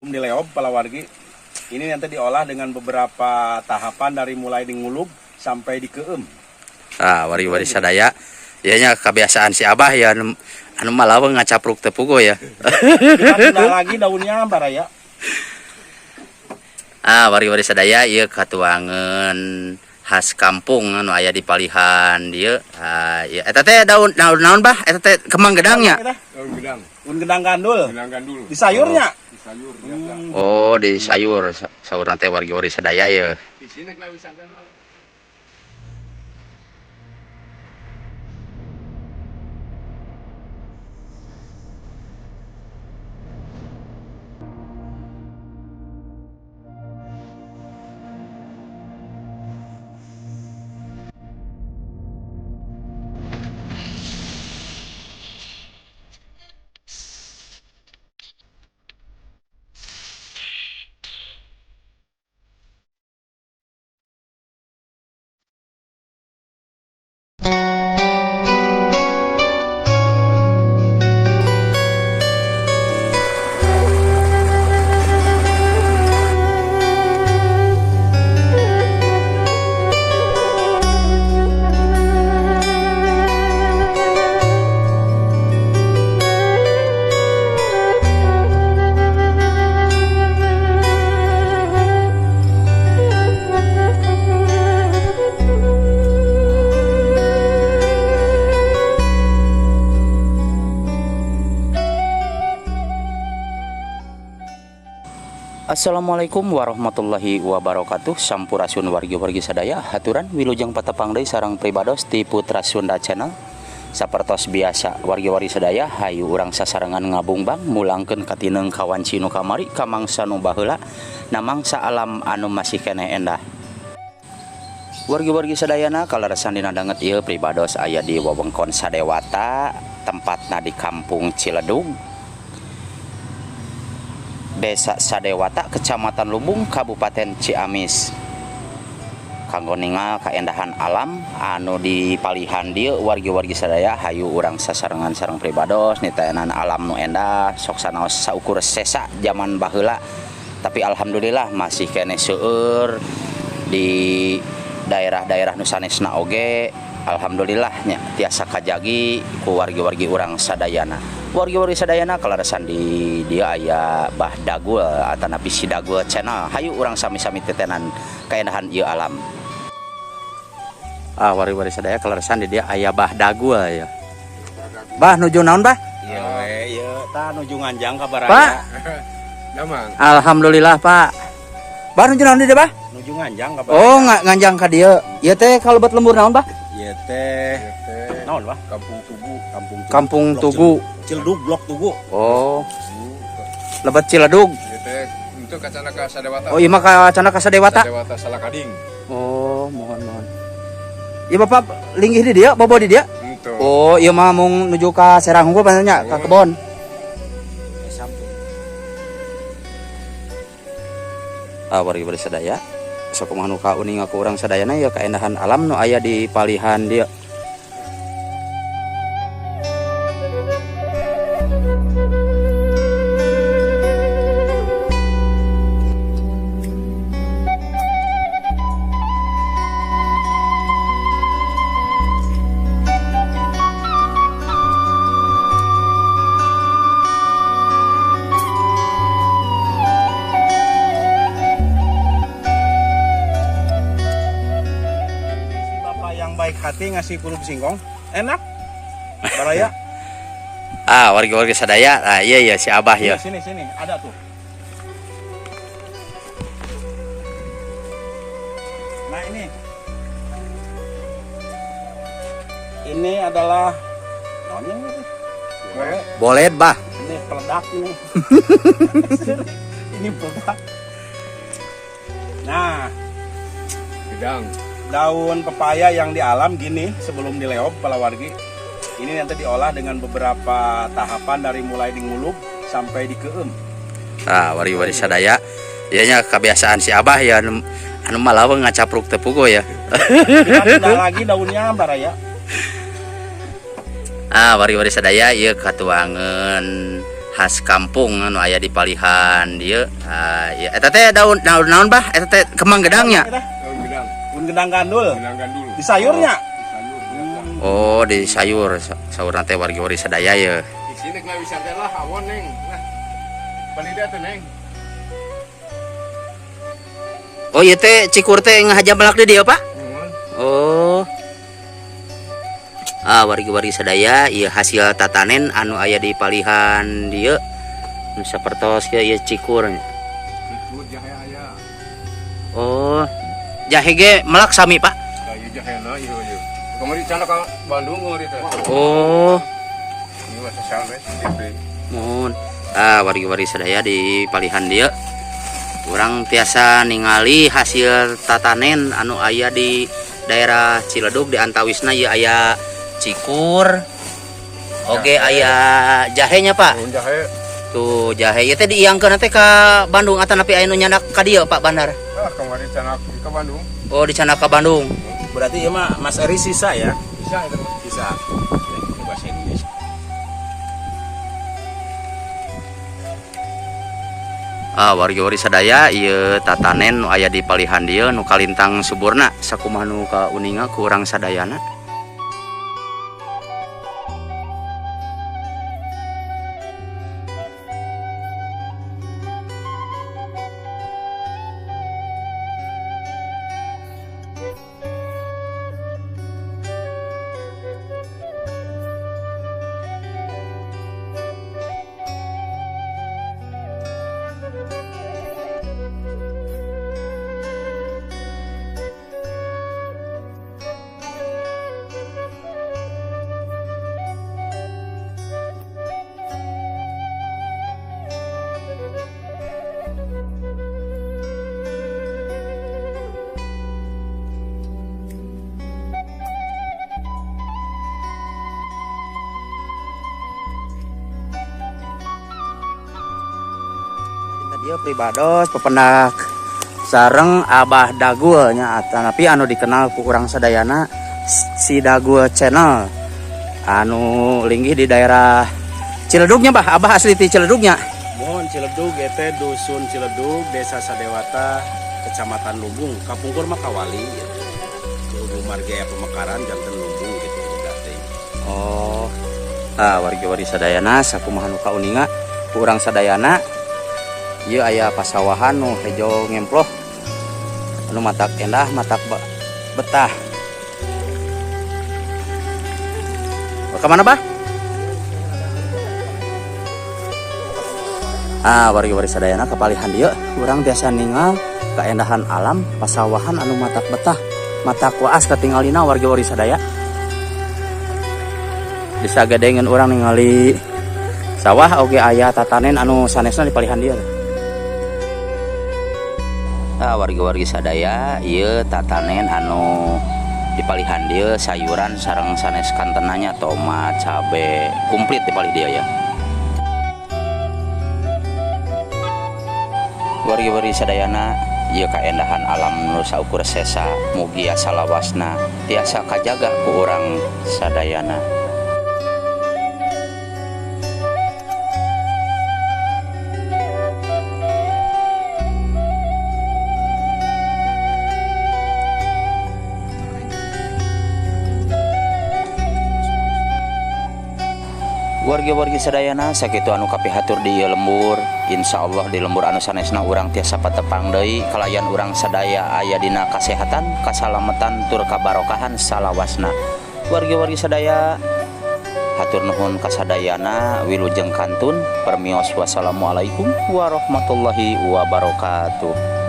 Dileob palawargi. Ini nanti diolah dengan beberapa tahapan dari mulai dingulub sampai dikeum. Ah, wari-wari sadaya. Ieu nya kebiasaan si Abah ya anu, anu malaweung ngacapruk teu puguh ya. Kita pindah lagi daunnya baraya. Ah, wari-wari sadaya ieu katuangeun khas kampung anu aya di palihan dieu. Ah, ieu eta teh daun daun naon bah? Eta teh kembang gedangnya. Daun gedang, Daun gedang gandul. gedang gandul. Di sayurnya. Di sayur biasa. Oh, di sayur saurna teh wargi-wargi sadaya ya. Di sini kenapa bisa kan? Assalamualaikum warahmatullahi wabarakatuh. Sampurasun wargi-wargi sadaya, haturan wilujeng patepang deui sareng pribados ti Putra Sunda Channel. Sapertos biasa wargi-wargi sadaya, hayu urang sasarengan ngabungbang mulangkeun katineng kawanci nu kamari ka mangsa nu baheula namangsa alam anu masih keneh endah. Wargi-wargi sadayana kaleresan dina danget ieu pribados aya di wewengkon Sadewata, tempatna di Kampung Ciledug, Desa Sadewata, Kecamatan Lumbung, Kabupaten Ciamis. Kanggo ningal kaendahan alam anu dipalihan dieu wargi-wargi sadaya, hayu urang sasarengan sareng pribados nitaenan alam nu endah sok sanaos saukur sesa zaman baheula, tapi alhamdulillah masih keneh seueur di daerah-daerah nu sanesna oge alhamdulillah nya tiasa kajagi ku wargi-wargi urang sadayana. Wargi-wargi sadayana kaleresan di dia aya Bah Dagul atanapi si Dagul Channel. Hayu urang sami-sami tetenan kaendahan ieu alam. Ah, wargi-wargi sadaya kaleresan di dia aya Bah Dagul ya. Bah nuju naon bah? Iya we, ieu tah nuju nganjang ka baraya. Pak. Damang. Alhamdulillah Pak. Bah nuju naon di dia bah? Nuju nganjang ka baraya. Oh, nganjang ka dieu. Ieu teh kalebet lembur naon bah? Ieu teh naon bah? Kampung Tugu. Kampung Tugu. Kampung Tugu. Ciledug, Blok Tugu. Oh. Lebet Ciledug. Ieu teh untuk kacana ka Sadewata. Oh, iya mah kacana ka Sadewata. Sadewata Salakading. Oh, mohon mohon. Iya Bapak linggih di dia, bobo di dia? Untuk. Oh, iya mah mung nuju ka Serang unggul panjenengan nya, ka kebon. Ah, wargi-wargi sadaya. Sok kumaha nu kauninga ku urang sadayana ya kaendahan alam nu aya di palihan dieu. Baik hati ngasih kulub singkong enak baraya. Ah, warga-warga sadaya. Ah, iya iya si Abah ya. Sini sini ada tuh. Nah, ini adalah boleh boleh bah. Ini peledak ini. Ini peledak. Nah, gedang. Daun pepaya yang di alam gini sebelum dileob palawargi. Ini nanti diolah dengan beberapa tahapan dari mulai dingulub sampai dikeum. Ah, wargi-wargi sadaya. Ieu nya kebiasaan si Abah ya anu, anu malaweung ngacapruk teu puguh ya. Kita pindah lagi daunnya baraya. Ah, wargi-wargi sadaya ieu katuangeun Khas kampung anu aya di palihan dieu. Ah, ieu eta teh daun daun naon bah? Eta teh kembang gedangnya. Daun gedang. Daun gedang gandul. Gedang gandul. Di sayurnya. Di sayur biasa. Oh, di sayur saurna teh wargi-wargi sadaya ye. Di sini kena wisata lah awon neng. Nah. Palida teh neng. Oh, ieu teh cikur teh ngahaja melak di dieu, Pak? Nuhun. Oh. Ah, wargi-wargi sadaya ieu hasil tatanen anu aya di palihan dieu. Nu sapertos kieu ieu cikur. Cikur jahe aya. Oh, jahe ge melak sami, Pak. Kayu jahe na ieu ieu. Kamari cana ka Bandung kamari teh. Oh, Ieu mah sasal we DP. muhun. Ah, wargi-wargi sadaya di palihan dieu. Urang tiasa ningali hasil tatanen anu aya di daerah Ciledug di antawisna ieu aya cikur. Oge aya jahenya, Pak. Daun jahe. Tuh jahe ieu teh diiangkeun teh ka Bandung atanapi aya nu nyandak ka dieu Pak Bandar. Ah, kamari cana ke Bandung. Oh, dicandak ka Bandung. Berarti ieu mah Mas Eri sisa ya? Bisa itu. Sisa. Ini bahasa Indonesia. Ah, wargi-wargi sadaya ieu tatanen nu aya di palihan dieu nu kalintang suburna sakumaha nu kauninga ku urang sadayana. Dia pribados pependak sareng Abah Dagul nya atanapi anu dikenal ku urang sadayana si Dagul Channel anu linggih di daerah Ciledugnya bah. Abah asli ti Ciledugnya. Mohon Ciledug eta dusun Ciledug, Desa Sadewata, Kecamatan Lumbung, Kapungkur mah Kawali gitu. Lumbung margi aya pemekaran janten Lumbung gitu berarti. Oh. Ah, wargi-wargi sadayana sakumaha nu kauninga ku urang sadayana ieu aya pasawahan nu hejo ngemploh anu matak endah matak betah. Ka mana bah? Ah, wargi-wargi sadayana kapalihan dieu urang biasa ningal kaendahan alam pasawahan anu matak betah matak waas katingalina wargi-wargi sadaya. Disagedengeun urang ningali sawah oge aya tatanen anu sanesna di palihan dieu. Ah, wargi-wargi sadaya ieu tatanen anu di palihan dieu sayuran sareng sanes kantenanya tomat, cabe, komplit di palih dieu ya. Wargi-wargi sadayana ieu kaendahan alam nu saukur sesa mugia salawasna tiasa kajaga ku urang sadayana. Wargi-wargi sadayana sakitu anu kapihatur di ieu lembur. Insyaallah di lembur anu sanesna urang tiasa patepang deui kalayan urang sadaya aya dina kasehatan, kasalamatan tur kabarokahan salawasna. Wargi-wargi sadaya hatur nuhun kasadayana wilujeng kantun permios wassalamualaikum warahmatullahi wabarakatuh.